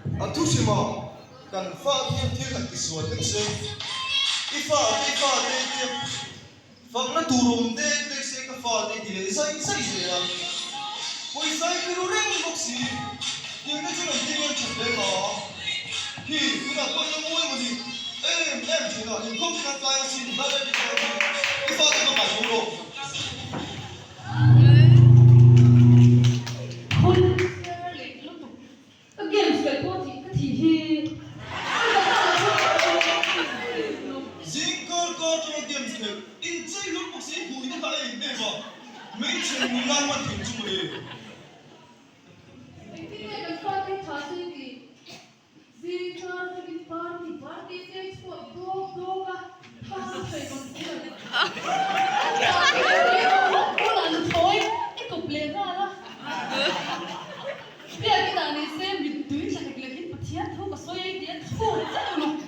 A thu hrim a, kan fa hian thil han tisual hlek se, i fa te i fa te i tia fakna tur awm dek dek se ka fa te i ti leh zai zai zel a, pawisa i pe ru reng bawk si, tiang te chuan an thil ngen that hle ma, khi tunah pawh ila mawi maw ni em em thin a, inkhawm te kan tlai asin, dai dai bik lo i fa te ka kai tho rawh. Phun ser leh lutuk Ka games leh pawh tih ka thih hi ka dang a lo chu. Zing kar kar atanga games khelh inchei hlawm bawk si hmuh in a hla em em a, hmeichhe ngun lai hman thei chu mawle. Engtin nge kan fate tha se tih zing kar atangin party party te chhuak dawk dawk a tha ka sawi bawk si lo. Party bulah nuthlawi i kawp leh nghal a. Biakin ah ni se mittui tla lek lekin Pathian thu ka sawi ei tih a chhung chiah uluk.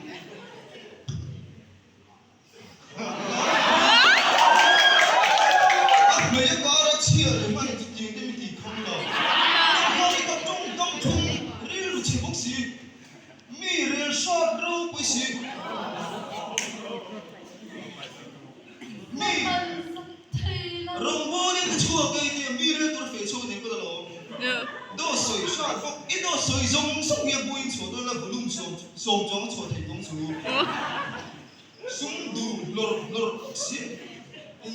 A hmei a kar a chhiar leh hman chu tiang te mi tih kham lo. Engkhaw i ka tawng dam thung rilru chhe bawk si, mi rel hrat ropui si. Mi rawngbawlin ka chhuak e tia mi rel tur feh chhuak nen ka la lawm. Dawt sawi hrat bawk i dawt sawi zawng zawng hi a buin chhuah dawn la volume sawm chuang a chhuah theih tawng chu. Sum duh hlawr hlawr bawk si i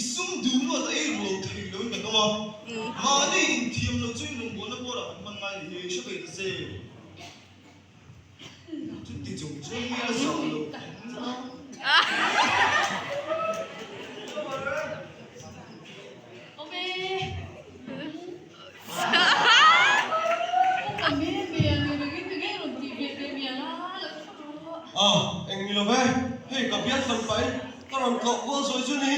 sum duh luat a ei ru lo thei lo in kan awm a. Mahni inthiam lo chu in rawngbawlna bawrah kan hman ngai ni hi hre ve ta che. Chuti chung chuan mi a zah loh A, eng ni lo ve, hei ka bial fan pahin ka rawn tlawh kual sawi chu ni.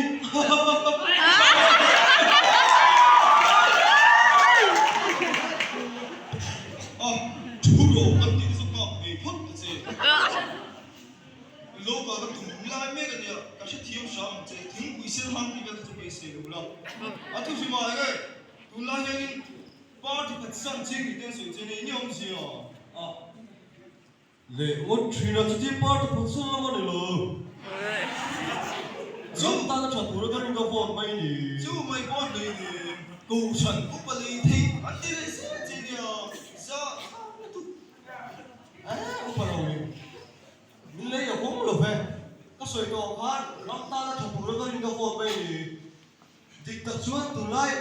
A, thu rawh kan tih chu nghak ve phawt ta che. Lo kal ka tum lai mek a nia, ka hrethiam hram ang che, thingpui sen hang tih vel kha chu beisei lo la. A thu hrim ah enge, tunlai hianin party phatsan ching tih te an sawi che nia, enge awmzia? A, Leh ngawt thin a, chuti party phatsan lam a ni lo. Ram tan a tha tur a ka rin ka vote mai ni. Chu mai pawh hlei nen Kohhran upa lei thei an ti leh zel che nia, za thlak lutuk. Eh, upa lo ni. Min lei a kawng lo ve. Ka sawi tawh khan ram tan a tha tur a ka rin ka vote mai ni. Dik tak chuan tunlai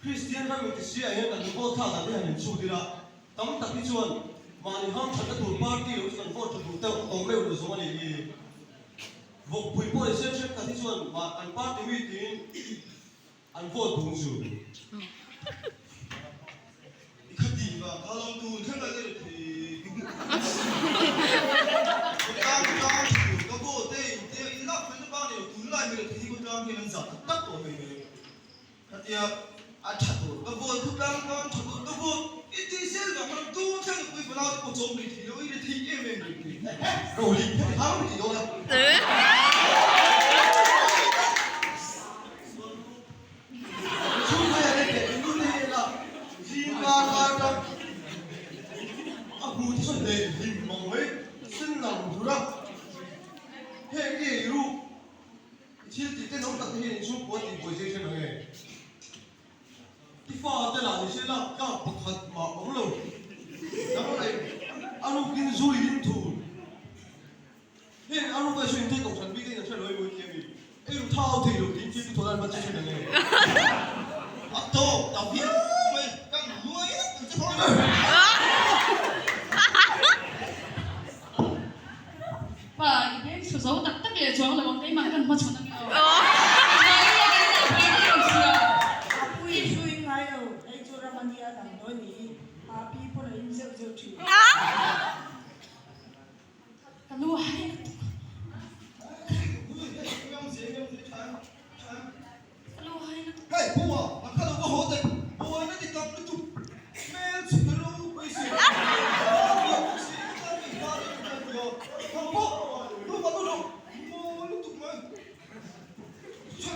Kristian ram intihsiah hian kan vote thlak dan hi han inchhut ila, tam tak hi chuan mahni hamthatna tur party lo chu kan vote tha duh deuh tawh meuh lo zawng a nih hi. Vawkpui pawh ni se thenkhat hi chuan mah kan party mi tiin an vote duh chu. I kha tih vang kha lawm tun thleng a ler thei. Khawtlang tlang tur ka vote e intia inlak felna bang ni lo tunlai mi rethei hi khawtlang hian an zah tak tak tawh hmei hmel. Khatia a tha tur ka vote khawtlang tan tha tur ka vote i tih zel vang khan tun thleng nupui fanau te pawh chawm rih thei lo i rethei em em rih thei. Roli heti hau rih dawn a. Chhungkaia te leh i nute hi ela zing kar kar tang a hmu te sawn leh hlim mang mai sen lang dur a. Heng i ei ruk i thil tih tenawm tak te hian inchhungkua tih buai zir ṭhen ang e. I fa te lah ni se lak tlak pakhat mah awm lo. Dang leh a rukin zui in thur. Heng a ruka chu inthei kohhran bik a in hre lo emaw i ti ami? Ei ru thau thei lo tiin thil thawh dan hman che thin ang e. A tawp ta viau mai, kan hnuai vek ang che pawh. Pa, i beng chhu zo tak tak leh chuang lo ang, keimah kan hmachhawn ang emaw. Ngai nge kan inah party rawn chhuah? A pui zui ngai lo, hei chu ram a nia damdawi nih hi, a pi pawn a in zeuh zeuh thin. Ka lu a hai lutuk. Ka lu a hai lutuk. Hei Pua, a kha lo va haw daih. Buaina ti tam lutuk. Hmel chhe ropui si. Hmel bawk si, ka tan mi hma reng ka ti a. Thang pawh, lu va lu rawh. Mawi lutuk mai. Chhe.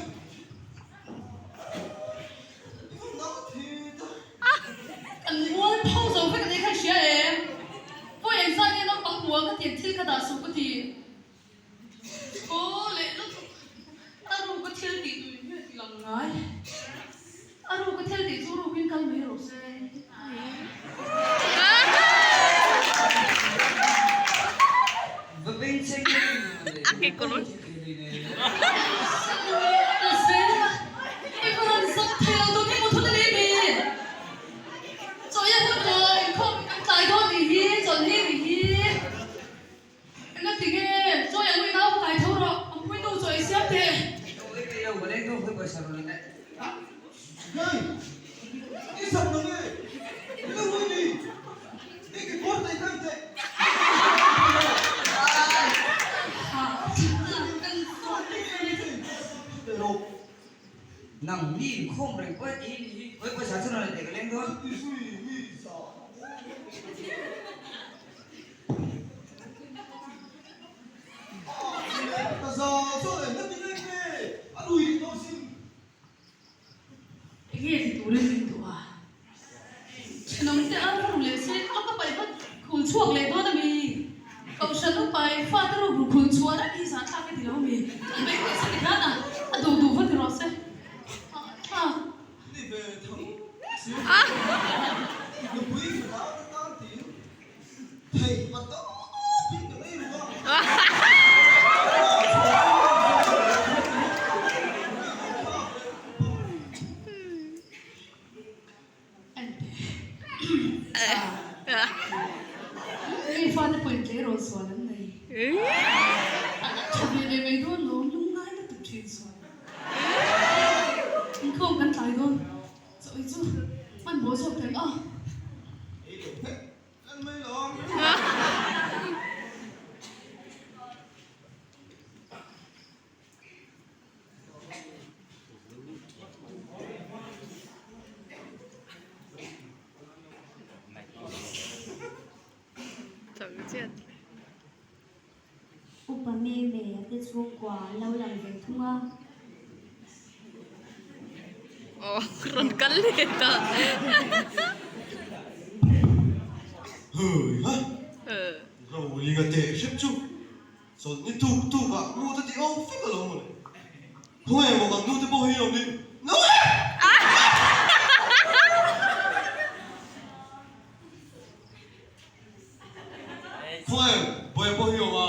I va nang thei ta. Kan mual pho zo vek a ni kha i hria em? hmu ang ka tiang thil ka dah suh ka ti. Aw leh lutuk, a ruka thil tih tu in hriat lang ngai. A ruka thil tih chu rukin kal mai rawh se. Hei! I zak lo nge? I lo hawi ni? I ke kawr daih daih teh. Nang mi inkhawm reng pawh i ni hi khawi pawisa chu rawn la teh ka leng dawn. Enge ti turin min duh a? Thenawmte a ru leh se a ka paih vat khul chhuak leh dawn a mi? Kohhran upa in fate rukru khul chhuah reng hi zahthlak i ti lo mi? Ka paih vat se ti khan a a duh duh va ti rawh se. Hahthlak. Ni ve tho si. Nupui fana ka tan tiin Theih va tawp in ka nei ruk a. Mi fate pawhin tleirawl sual an nei. Tha ve leh mai dawn lawm lungngai lutuk thin sual. Inkhawm kan tlai dawn. Chawi chu hmanhmawh zawk thei a. Upa Meme a te chhungkua an lo lang ve thung a. Aw rawn kal leh ta. Hei ha! Rolinga teh hrep chu chawlhni tuk tuk ah nu te tih awm vek alawm mawle. Khawnge maw kan nu te pawh hi awm ni? No e! Khawnge Bawiha pawh hi awm a,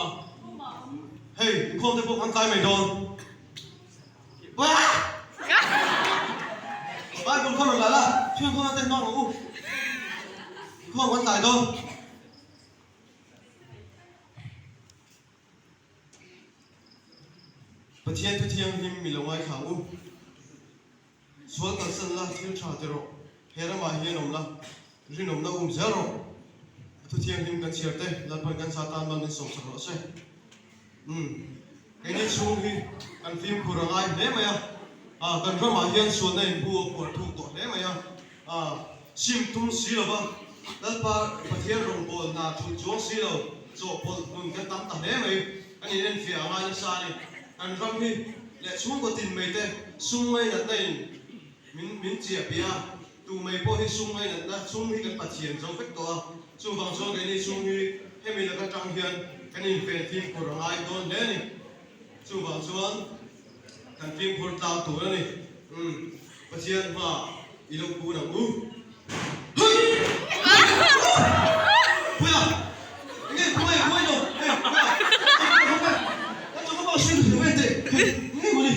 hei inkhawm te pawh kan tlai mai dawn. Bawiha! Bible kha rawn la la, chhung khawnga te hmang ang u. Inkhawm kan tlai dawn. Pathian thu thianghlim mi lo ngaithla ang u. Sual kalsan la, thil tha ti rawh. He ramah hian awm la, rinawmna um zel rawh. A thu thianghlim kan chhiar te, Lalpan kan sa tan mal min sawmsak rawh se. Umm, keini chhung hi kan fimkhur a ngai hle mai a. Ah, kan ramah hian sualna inbu a phuar thuk tawh hle mai a. Ah, sim tum si lo va, Lalpa Pathian rawngbâwl hna thulh chuang si lo, chawhpawlh hmun kan tam ta hle mai. Kan inenfiah a ngai nasa a ni. Kan ram hi leh chhungkaw tin mai te sum ngainatna in min min chiah piah a, tu mai pawh hi sum ngainatna sum hi kan Pathian zo vek tawh a, chuvang chuan keini sum hi hemi laka tang hian kan infen fimkhur a ngai dawn hle a ni. Chuvang chuan kan fimkhur tlang tur a ni. Umm Pathian hma i lo kun ang u. Puia! Enge khawngaih khawngaih lo? Hey Puia! Ka chu ka pa hriat hlauh em teh? Hey enge maw ni?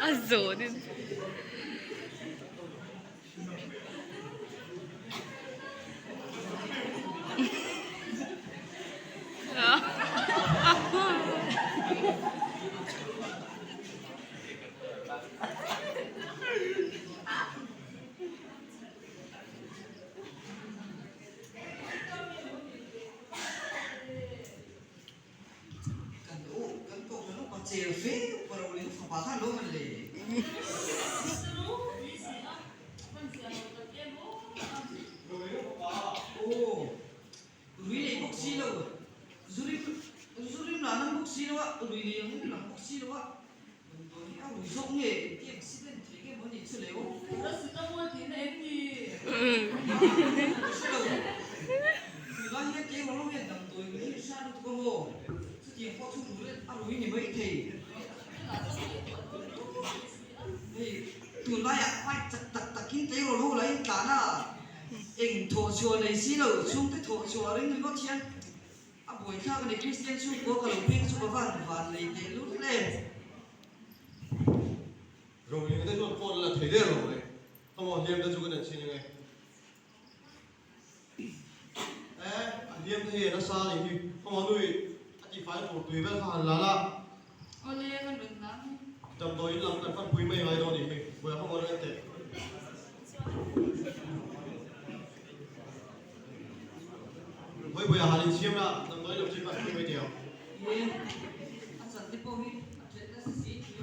A zawn in. Kan u, kan kohhran upa chel fe upa Roling fapa kha lo man le. Aw, rui leh bawk si lo. Ka hre lo. Tunlai hian keimah rawng hian damdawi rui hi a hria lutuk a maw? Chutiang pawh chu rui a rui ni maithei. Hei tunlaiah bike chak tak takin tleirawl ho la in tlan a, eng thawhchhuah nei si lo, chhungte thawhchhuah ring ringawt hian a buaithlak a ni. Kristian chhungkua ka lo pheng chu ka van van lei teh lul em. Rohling te chuan phone a la thei der lo mai. Khawmaw hliam te chu ka nen chhin ange. E, a hliam te hi a nasa a nih hi. Khawmaw nui a tihfai tur tui vel kha han la la. Awle kan rawn la ang e. Damdawi in lam kan fanpui mai ngai dawn nih hi. Buai khawmaw lo en teh. Vawi buai a han insiam la, damdawi lam chu i fanpui mai teh ang. E, a chan te pawh hi a thelh nasa si thil.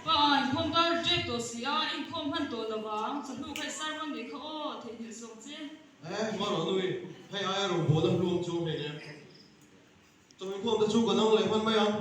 Pa, inkhawm kar ṭep tawh si a, inkhawm hman tawh lo vang, chawhnu kha i sermon nih kha aw, theihnghilh zawk che. E, hma rawh nui, hei aia rawngbawlna hluang chu awm hleinem. Chawhnu inkhawm te chu kan ang leh hman mai ang.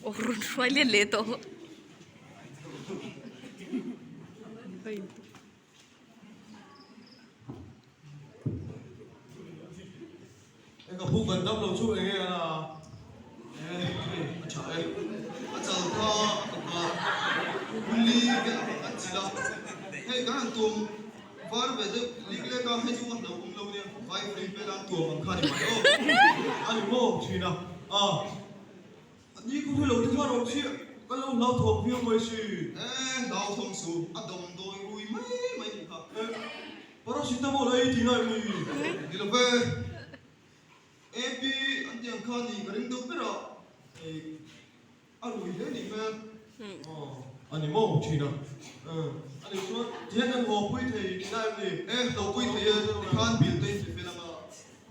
Aw rawn hruai let leh tawh. Ka pu kan dam lo chu eng nge a e hei a tha e a chal kha a kha huli vel a an chilh a hei kan han tuam var ve deuh lik lek a hei chu a hlauhawm lo nia vai frame vel a an tuam ang kha a ni mai aw a ni maw thin a a ni khu hi lo ti khan awm chiah ka lo hlauthawng viau mai si e hlauthawng su a dawmdawi rui mai mai nih kha e Paracetamol a ei tih lai ni. Ni lo ve. AP an tih ang kha ni ka ring deuh ber a, ei a rui hle nih hmel. Aw, a ni maw thin a. A nih chuan tihian kan hawpui thei tih lai em ni? E, hlawhpui thei e, tikhan bill te in ti fel anga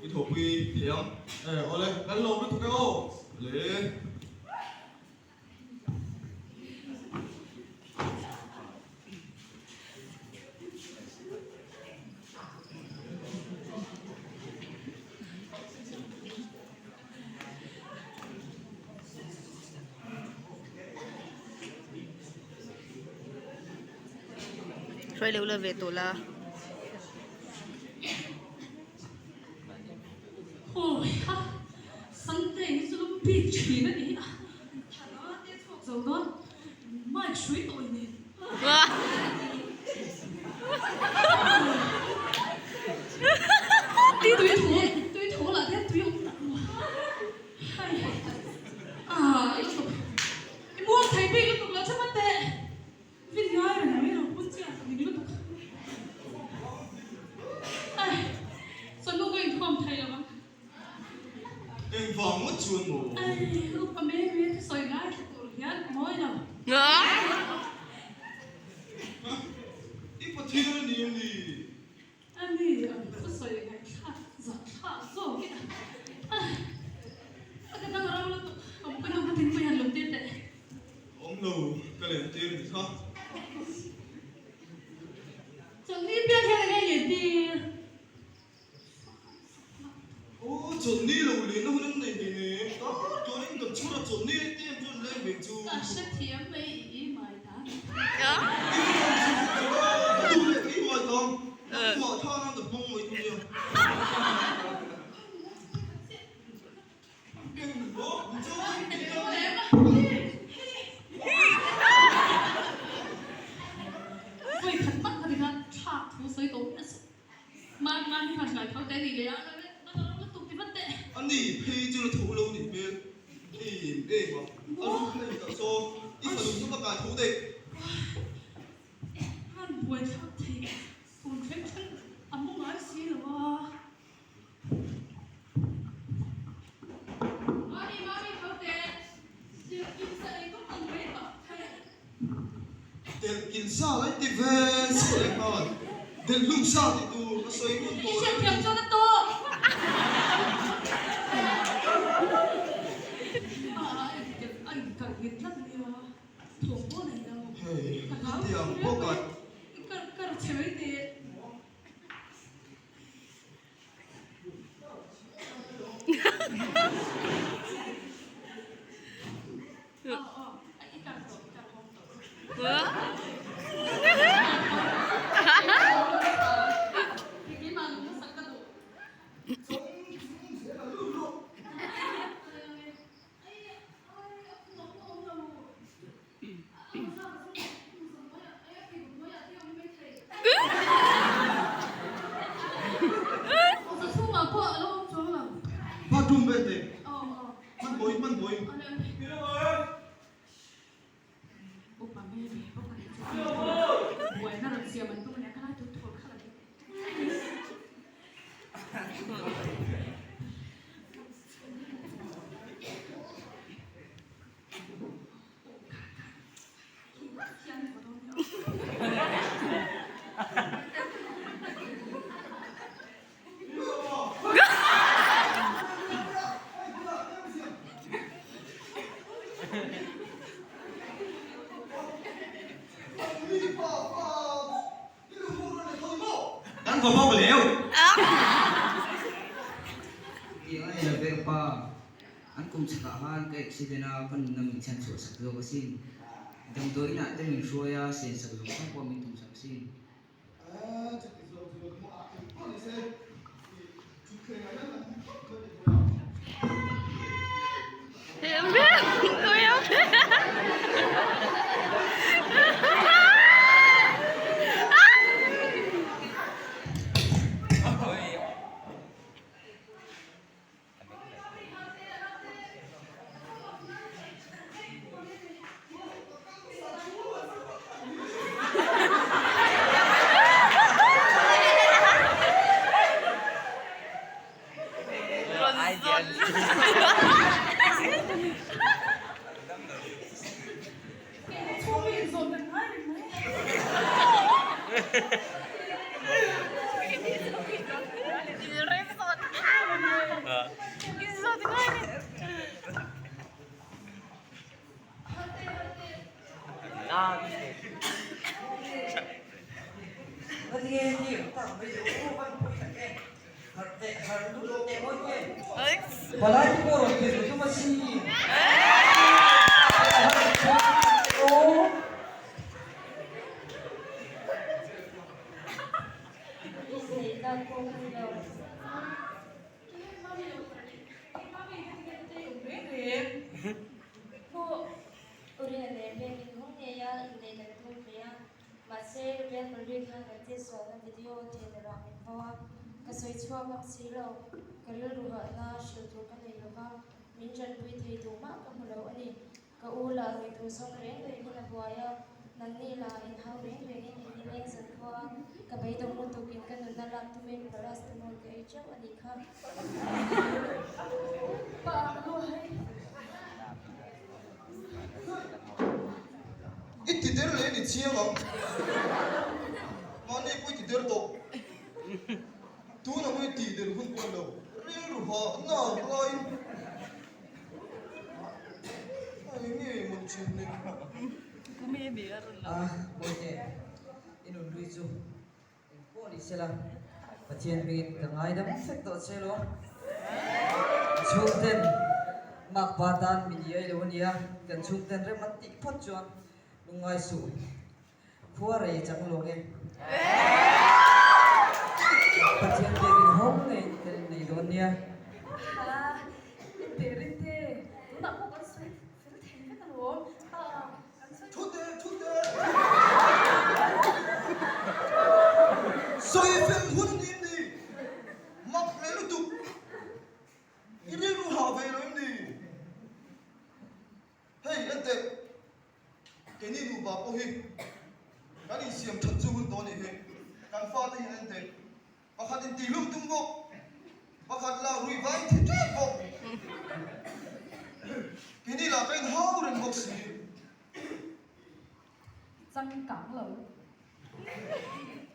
i thawhpui thei ang. E, awle, kan lawm lutuk e aw. Le. Hruai lo la ve tawh la. Awi ha, Sunday hi chu lum bik thin a ni a. Thana te chhuak zo dawn mic hrui tawh i nen. Tui tho tui tho lah te tui awm tak maw. Hai ah i lutuk i muang thei bik lutuk lo chhawm a teh. Vin ngai reng mai lo pun chiah ka ning lutuk. Ai chawhnu ka inkhawm thei lo ang. Engvang ngawt chuan maw? Ai upa mai mai te sawi ngai thla tur hian ka mawi lo. I Pathian a ni em ni? A ni ang chu sawi ngaihthlak zah thlak zawk i a. A ka dang ro lutuk awm ka nu ka thingpui han lum tir teh. Awm lo ka len tir ni kha. Chawlhni piang hian enge ngen tir? Aw chawlhni lo lehna hun an nei hle nen tar tuanin kan chhur a chawlhni te em chuan leng veng chu. Ka hrethiam mai i mai ta. Ka duh leh i mai ta. Nangmah thana ka hmang mai thung nia. Vawi khat mah ka ring a, thlak thu sawi tawh miah suh. Hman hman hi han ngaithau te a nih leh a, a lo lutuk ti vat teh. A ni phei chu la tho lo nih hmel em em a, a lu kha in ah sawn i fanu chu ka kai tho daih. Han buaithlak thei tun thleng thleng a mu ngai si lo a. Mami, mami tho teh, delhkilh sa ei tum ang mai tak thei. Delhkilh sa lai ti ve chiah leh nghal, delhlum sa tih tur ka sawi ngun tawh. I hriatthiam chuan a tawk. A inkalh nghet tlat nia, thawm pawh nei lo. Hei, hetiang bawk a. Ka ru chhe mai teh. Bathroom vel te hmanhmawhin hmanhmawhin. Kan vaw bawk leu. Tiang a ni lo ve ka pa. An kum chhakah khan ka accident a, ka nunna min chhan chhuah sak zawk asin. Damdawi inah te min hruai a, sen sak zawng zawng pawh min tum sak asin. Mahse, Real Madrid khan kan chetsualna video theihdarah min hau a, ka sawi chhuak ngam si lo. Ka rilru hahna hrilh tur ka nei lova, min tanpui thei duh mah ka hmu lo a ni. Ka u lah rui tur zawng reng rengin a buai a, nangni lah inhau reng rengin in nileng zan khua a, ka beidawng lutukin ka nunna lak tumin paracetamol ka ei teuh a nih kha. Pa ang luai. I ti der leh ni chiang ang. Mahni pawh i ti der tawh. Tunah pawh i ti der hun pawh a ni lo. Rilru hah na ang laiin a eng nge maw ni thin ni. A, Bawihte, i nunhlui chu Eng pawh ni sela, Pathian hmingin ka ngaidam vek tawh che lawm. Chhungten makpa tan min iai lo a nia, kan chhungten rem an tih phawt chuan lungngai suh. Khua rei chang lawng e. Pathian biakin hawng ngei kan innei dawn nia. Ha, inte rinte, tunah pawh kan sawi fel thei vek alawm. Ha. Thute thute sawi fel hun ni ni mak hle lutuk i rilru nupa pawh hi kan insiam that chu hun tawh a nih hi. Kan fate hian en teh. Pakhat in tihlum tum bawk, pakhat lah rui vai thi tep bawk. Keini lah ka inhau reng bawk si. Changkang lo.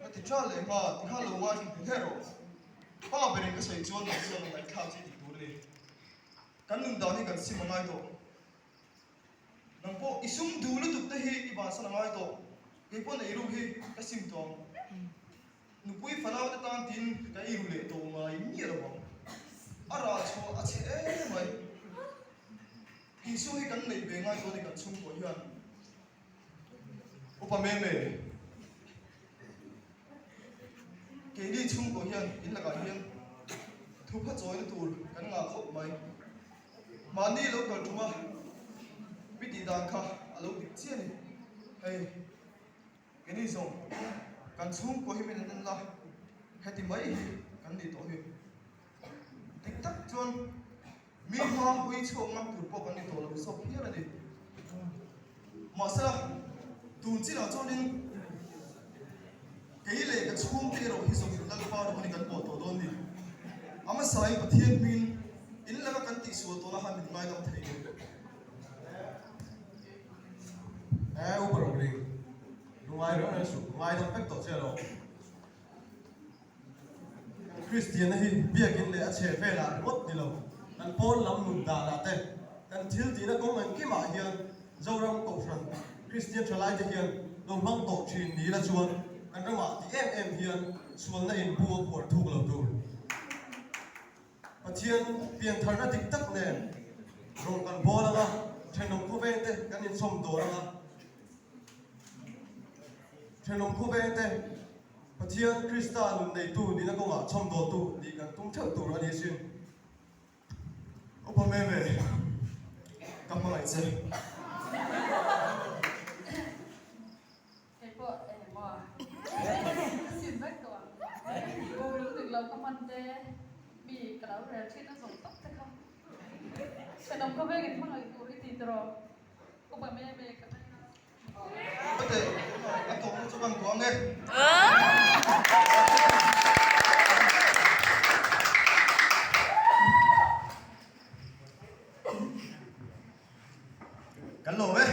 Ka ti tha leh nghal, ti khan lo ngaithla hle hle rawh. Pa berin ka sawi chuan nang chuan a ngaihthlak che tih tur a ni. Kan nun dan hi kan sim a ngai tawh. Nang pawh i sum duh lutuk te hi i bansan a ngai tawh. Kei pawh nei ruk hi ka sim tawh ang. Nupui fanau te tan tin ka ei ru leh tawh ngai miah lo ang. A rah chhuah a chhe em mai. Isua hi kan neih ve ngai tawh a ni kan chhungkaw hian. Upa Meme, keini chhungkaw hian in lakah hian thupha chawina tur kan ngah khawp mai. Mahni lo kal ṭuma mi tih dan kha a lo dik chiah a ni. Hei. Keini zawng kan chhungkaw hi min an en la, heti mai hi kan nih tawh hi. Dik tak chuan mi hma hawi chhuak ngam tur pawh kan ni tawh lo zawk hial a ni. Mahsela, tun chinah chuanin kei leh ka chhungte erawh hi zawng in Lalpa rawh a ni kan pawh tawh dawn ni. A hmasain Pathian hmingin in laka kan tihsual tawhna khan min ngaidam thei lo. He Upa Rowling, lungai reng reng suh, ngaidam vek tawh che alo. Kan Kristianna hi biakin leh a chhe velah ringawt ni lo, kan pawn lam nun danah te, kan thil tihna kawng engkimah hian Zoram Kohhran Kristian thalaite hian lo hmang tawh thin ni la chuan kan ramah ti em em hian sualna inbu a khuar thuk lo tur. Pathian piantharna dik tak nen rawng kan bawl ang a, thenawm khawveng te kan insawm dawn ang a. Thenawm khawveng te Pathian Krista nun neitu nihna kawngah chhawmdawltu nih kan tum theuh tur a ni asin. Upa Meme, ka hmangaih che. Kei pawh engemaw sim vek tawh ang. Boring dik lo ka hman te, mi ka lo rel thin a zawng tak te kha. Thenawm khawveng in hmangaih tur i ti tawh. Upa me me ka ngai a. Pate, a tawpna chu kan tuang e. Kan lawm e.